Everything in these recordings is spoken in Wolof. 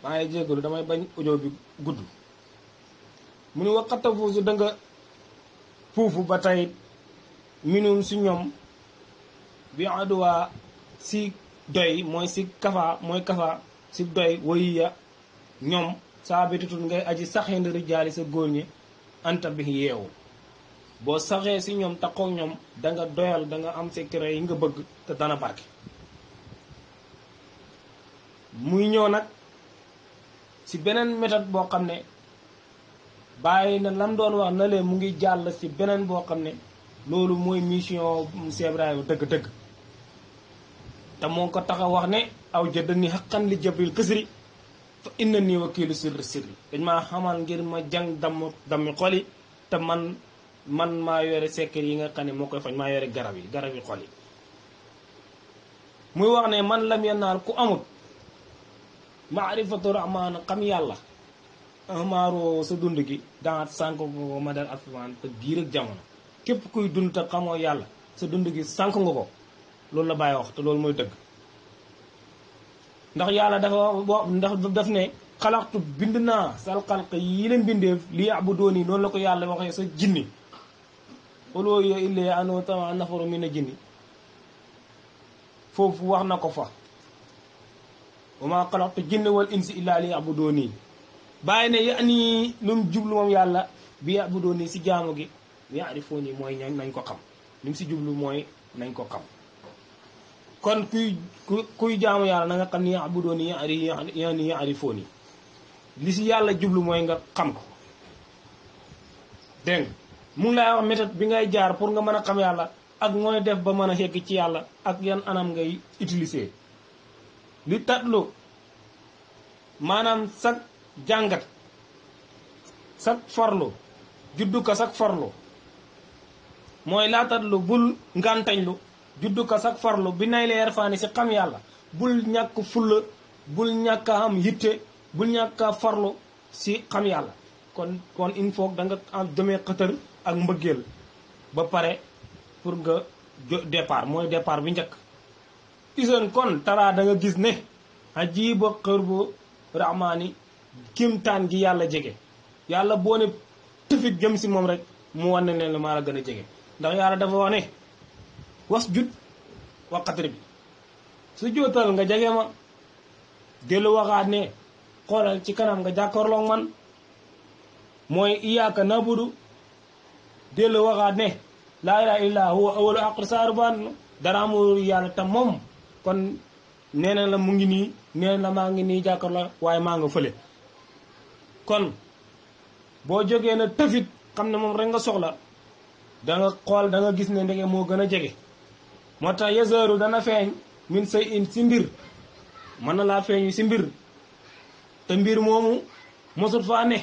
maa ngi jégalu damay bañ audio bi gudd mu ni waxata fuusu da nga fuufu ba tey minum si ñoom bi aduwaa si doy mooy si kafa mooy kafa si doy wayiya ñoom saa bi tutut ngay aji saxeend rijaali sa góor ñi anta bi yeewu boo saxee si ñoom taxoog ñoom da nga doyal da nga am secret yi nga bëgg te dana barke muy ñëw nag si beneen méthode boo xam ne bàyyi na lam doon wax na leen mu ngi jàll si beneen boo xam ne loolu mooy mission Cheikh Ibrahima dëgg-dëgg te moo ko tax a wax ne aw jëdd ni xaqan li jabril xisri fa inna nii wakiilu sirri sirri dañ maa xamal ngir ma jàng dammi xol yi te man maa yore secret yi nga xam ne moo koy faj maa yore garab yi xol yi muy wax ne man lam yanaal ku amut maarifatu rahmaan xam yàlla amaaroo sa dund gi daat sànk ko ma dal afan te diir ak jamono képp kuy dund te xamoo yàlla sa dund gi sànk nga ko loolu la bàyyi wax te loolu mooy dëgg ndax yàlla dafa daf ne xalaxtu bind naa sal xalq yi leen bindeef li abudooni noonu la ko yàlla waxee sa jinni oloo yo illee anoo tama nafaru mi na jinni foofu wax na ko fa wa maa xalaqtu jinne wal insi illa li abudooni bàyyi ne ya nii lu mu jublu moom yàlla bi abudooni si jaamu gi yaarifooni mooy nañ ko xam li mu si jublu mooy nañ ko xam kon kuy jaamu yàlla na nga xam ni yabudooni yani yaarifooni li si yàlla jublu mooy nga xam ko dégg mu ngi lay wax méthode bi ngay jaar pour nga mën a xam yàlla ak mooy def ba mën a yegg ci yàlla ak yan anam ngay utiliser li tatlu maanaam sag jàngat sag farlu juddu ko sag farlu mooy laa tatlu bul ngantañlu juddu ko sag farlu bi nay leer faani si xam yàlla bul ñàkk fulla bul ñàkk a am yitte bul ñàkk a farlu si xam yàlla kon il faut da nga am demee xëtër ak mbëggeel ba pare pour nga départ mooy départ bi njëkk ison kon taraa da nga gis ne ajiba xër bu rahmaani kimtaan gi yàlla jege yàlla boo ne tëfit jëm si moom rek mu wan ne la maa la gën a jege ndax yàlla dafa wax ne was jut waqatri bi su jootal nga jege ma dellu waxaat ne xoolal ci kanam nga jàkkaarloog man mooy iyaaka nabudu dellu waxaat ne laa ilaaha illaa huwa awalu aqr saaru baan dara amul yàlla tam moom kon nee na la mu ngi nii nee na maa ngi nii jàkkaarloo waaye maa nga fële kon boo jógee na tëfit xam ne moom rek nga soxla da nga xool da nga gis ne ndege moo gën a jege moo tax yazaru dana feeñ min say in si mbir mën na laa feeñu si mbir te mbir moomu mosut faa ne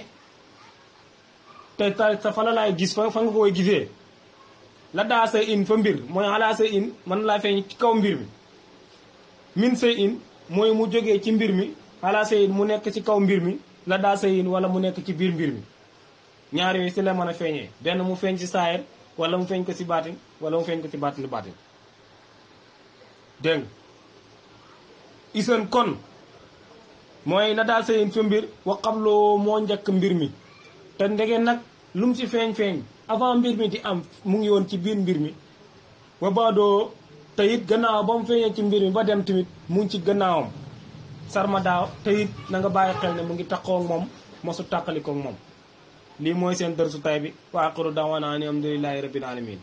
te ta fa la laay gis fa nga koy gisee la daa say in fa mbir mooy xalaa say in mën na laa feeñ ci kaw mbir mi min say in mooy mu jógee ci mbir mi xalaa say in mu nekk ci kaw mbir mi la daa say in wala mu nekk ci biir mbir mi ñaar yooyu si la mën a feeñee benn mu feeñ ci saayir wala mu feeñ ko si baatin wala mu feeñ ko si baatin dégg nga ison kon mooy la daa say in fa mbir wa xabloo moo njëkk mbir mi te ndege nag lu mu si feeñ avant mbir mi di am mu ngi woon ci biir mbir mi wa baadoo te it gannaaw ba mu feeñee ci mbir mi ba dem tamit mu ngi ci gannaawam sarma daaw te it na nga bàyyi xel ne mu ngi taxoo ak moom mosu tàqalikoo ak moom lii mooy seen dërsu tay bi wa aqiru da'waana ani alhamdulillahi rabbil alamin